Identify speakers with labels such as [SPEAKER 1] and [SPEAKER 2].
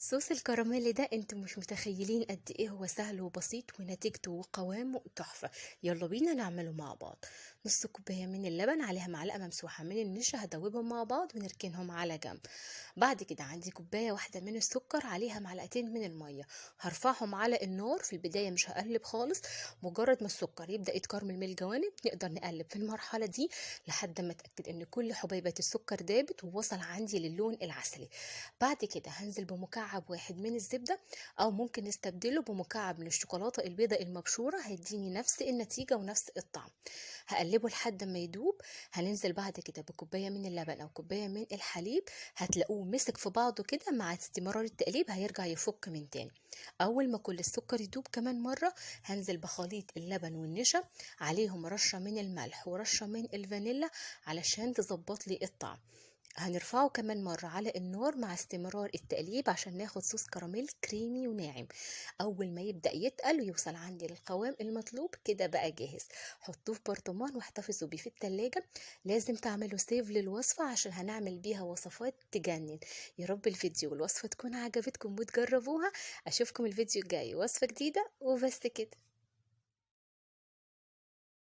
[SPEAKER 1] صوص الكراميل ده انتم مش متخيلين قد ايه هو سهل وبسيط ونتيجته وقوامه تحفة. يلا بينا نعمله مع بعض. نص كوباية من اللبن عليها معلقة ممسوحة من النشا، هدوبهم مع بعض ونركنهم على جنب. بعد كده عندي كوباية واحدة من السكر عليها معلقتين من المية، هرفعهم على النار. في البداية مش هقلب خالص، مجرد ما السكر يبدأ يتكرمل من الجوانب نقدر نقلب في المرحلة دي لحد ما اتأكد ان كل حبيبات السكر دابت ووصل عندي للون العسلي. بعد كده هنزل بمكعب واحد من الزبدة، او ممكن نستبدله بمكعب من الشوكولاتة البيضاء المبشورة، هيديني نفس النتيجة ونفس الطعم. هقلبه لحد ما يدوب. هننزل بعد كده بكوباية من اللبن او كوباية من الحليب، هتلاقوه مسك في بعضه كده، مع استمرار التقليب هيرجع يفك من تاني. اول ما كل السكر يدوب كمان مرة هنزل بخليط اللبن والنشا، عليهم رشة من الملح ورشة من الفانيلا علشان تظبط لي الطعم. هنرفعه كمان مرة على النار مع استمرار التقليب عشان ناخد صوص كراميل كريمي وناعم. أول ما يبدأ يتقل ويوصل عندي للقوام المطلوب كده بقى جاهز. حطوه في برطمان واحتفظوا بيه في التلاجة. لازم تعملوا save للوصفة عشان هنعمل بيها وصفات تجنن. يا رب الفيديو والوصفة تكون عجبتكم وتجربوها. أشوفكم الفيديو الجاي وصفة جديدة، وبس كده.